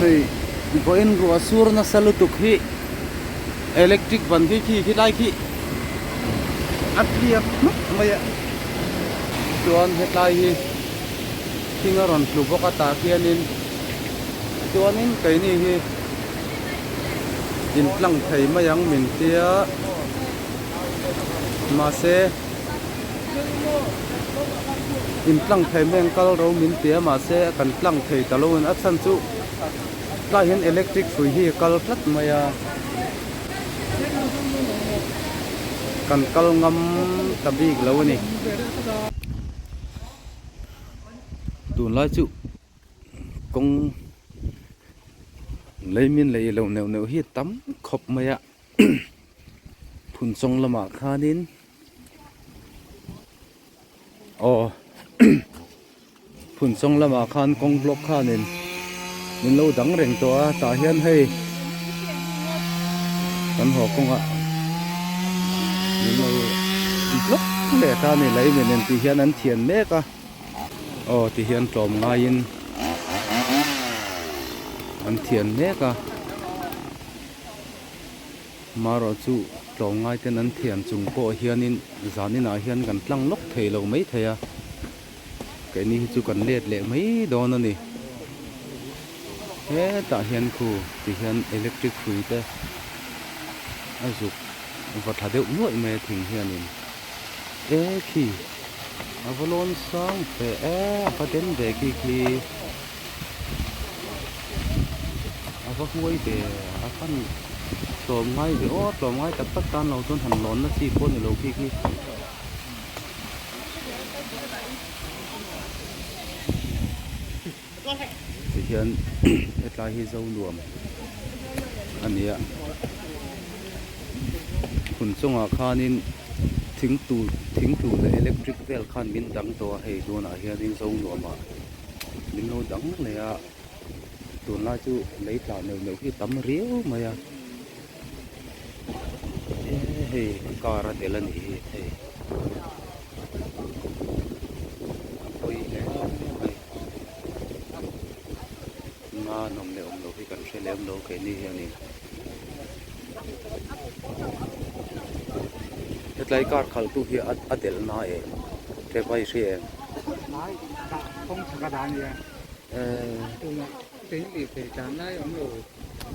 Hei vawiin ruah sur nasa lutuk hi electric ban khi khi khilai khi a tliak hmak mai a chuan hetlai hi thing a rawn tlu bawk a tah khianin chuanin keini hi intlang thei mai ang min tia mahse intlang thei mai ang kal ro min tia mahse kan tlang thei ta lo a ni a chhan chu tlaiah hian electric hrui hi a kal tlat mai a kan kal ngam ta bik lo a ni tunlai chu kawng lei min lei lo neuh neuh hi a tam khawp mai a phun chawng lamah khanin aw phun chawng lamah khan kawng block khanin min lo dang reng tawh a tah hian hei kan haw kawngah min lo block leh ta a ni lei min en tih hian an thian mek a. Aw ti hian tlawm ngaiin an thian mek a marawh chu tlawm ngai ten an thian chung pawh hianin zan inah hian kan tlang lawk thei lo mai thei a keini hi chu kan let leh mai dawn a ni hetah hian khu ti hian electric hrui te a zuk va tha deuh nuaih mai a thing hianin. E khi a va lawn sang ve e a va den ve khi khi a va huai ve a fan tlawm ngai ve aw tlawm ngai tak tak tan lo chuan han lawn na chi pawh ni lo khi khi. Tihian hetlai hi zo nuam a ni a phun chungah khanin thing tur thing tur leh electric vel khan min dang tawh a hei tunah hianin zo nuamah min lo dang leh a tunlai chu lei tla neuh neuh hi tam riau mai a e hei car a tel a nih hi hei. A pawi hle mai nga nawm leh awm loh hi kan hre lem lo keini hianin hetlai car khalh tu hi a delh na em tlem a i hria em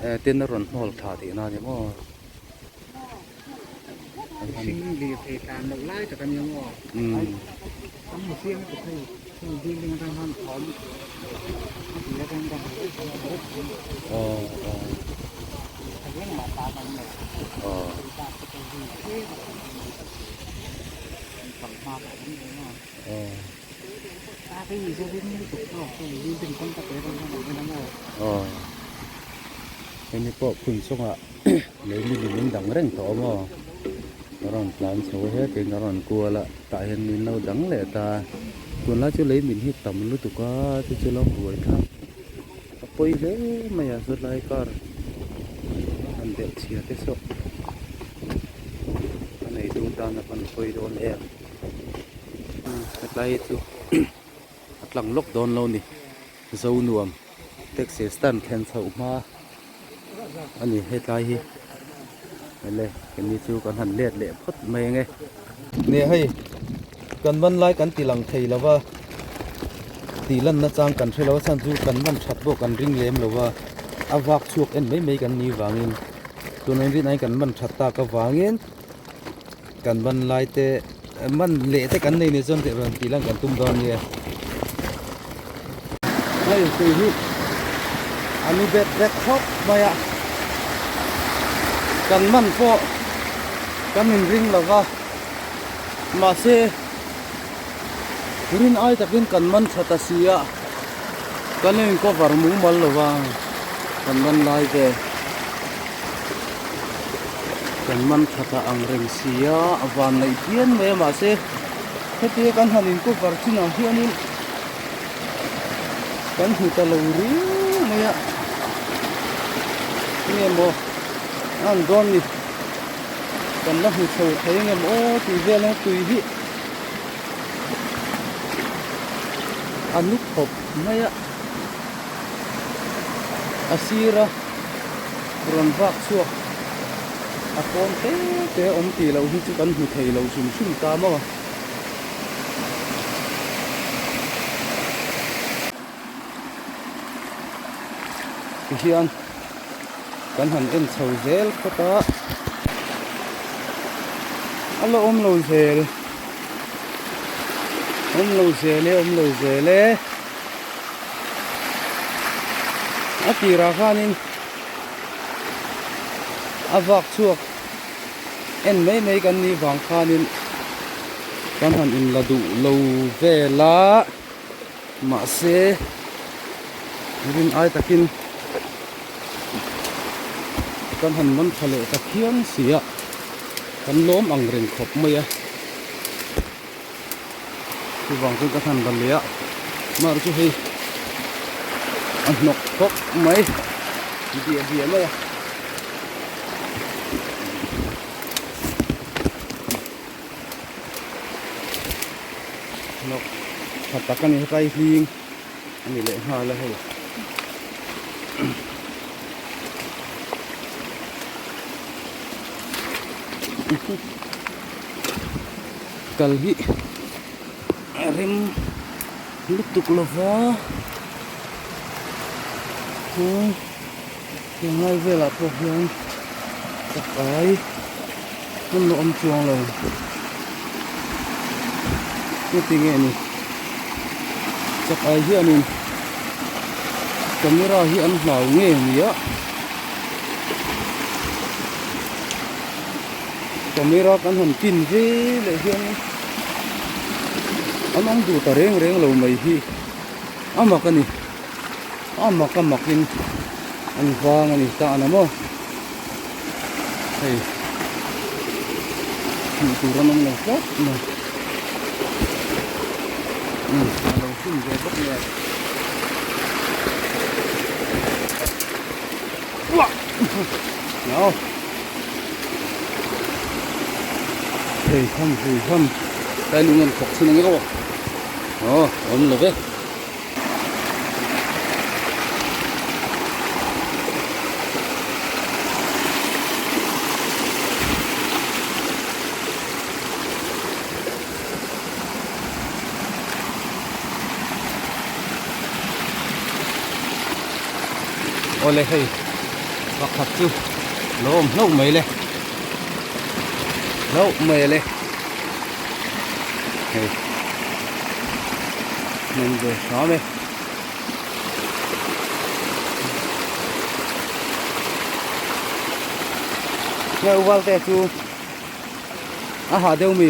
eh tin a rawn hnawl thla tihna a ni maw. Mihring lirthei tlan loh lai tak a nia maw? Kan hmu chiang lutuk hei, hei building atang khan thawm a ti atang ka hmu a reng mah ta kan nei fanghma pawh kan nei maw? A hei hi ring lutuk maw hei building kawngka te atang khan awm a maw? Hemi pawh phun chungah Lei ni min dang reng tawh a maw a rawn tlan chho hetin a rawn kual a tah hian min lo dang leh ta tunlai chu lei min hi tam lutuk a chu chu lo buai thlak a pawi hle mai a zawlai car han delh chhia te saw a neitu tan a pan pawi dawn em hetlai hi chu a tlang lawk dawn lo ni zo nuam taxi stand thlen chhoh hma. A ni hetlai hi ele keini chu kan han let leh phawt mai ang e. Nia hei kan man lai kan ti lang thei lo va tih lan na chang kan hre lo a chhan chu kan man that pawh kan ring lem lo va a vak chhuak en mai mai kan nih vangin tunah rin aiin kan man that tak avangin kan man lai te man leh te kan nei ni chuan rawn tih lan kan tum dawn nia. Hei tui hi a lu bet bet khawp mai a kan man pawh kan in ring lo va mahse rin ai takin kan man tha ta si a kan in cover mumal lo va kan man lai ve kan man tha ta ang reng si a a van ngaih phian mai a mahse heti kan han in cover chinah hianin. Kan hmu ta lo riau mai a enge maw a an dawn ni kan la hmu chho thei enge maw aw tih vel ang tui hi a nu khawp mai a. A sira rawn vak chhuak a pawn te te awm tih loh hi chu kan hmu thei lo hrim hrim ta maw. Tihian kan han en chho zel phawt a, a la awm lo zel, awm lo zel e, awm lo zel e. A tirah khanin a vak chhuak en mai mai kan nih vang khanin kan han inla duh lo vel a mahse rin ai takin kan han man tha leh ta phian si a kan lawm ang reng khawp mai a. Chuvang chuan ka hlan la leh a, mar chu hei a hnawk khawp mai biah biah mai a. Hnawk tha tak a ni hetlai hling a ni leh nghal a hei. Kal hi a rem lutuk lo va chuan henglai velah pawh hian chakai an la awm chuang lo heti nge ni chakai hianin camera hi an hlau nge ni a. Camera kan han tin ve leh hian an awm duh ta reng reng lo mai hi a mak a ni a mak a mak in an vang a ni ta a na maw hei hmuh tur an awm lo tlat mai umm a lo hun ve bawk nen uah. Hei ham hui ham tlai lung an thawk chhin ang e aw aw awm lo ve. Awle hei pakhat chu lo awm hlauh mai le hlauh mai le hei hman ve hram e. Nge uval te chu a ha deuh mi.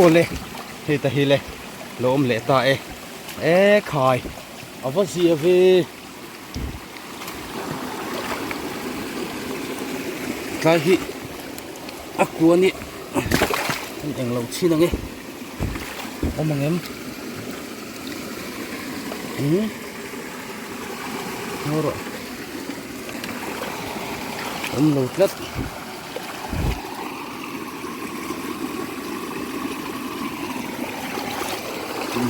Awle hei ta hi le lo awm leh ta e e khai a va zia ve tlai hi a kuan hi an englo chhin ang e awm ang em. Umm ngaw rawh awm lo tlat umm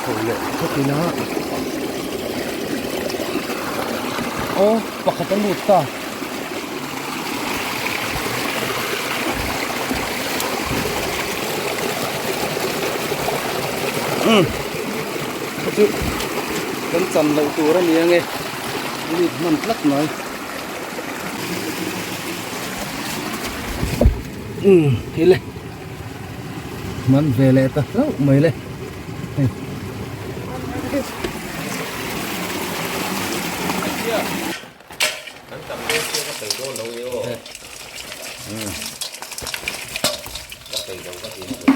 chho leh phawt ila aw pakhat a lut ta. Umm chu kan chan loh tur a ni ange lut hman tlat mai umm hei le hman ve leh ta hlauh mai le hei. Kan tam dawn sia ka peih dawn lo e aw. Ka peih lo ka ti.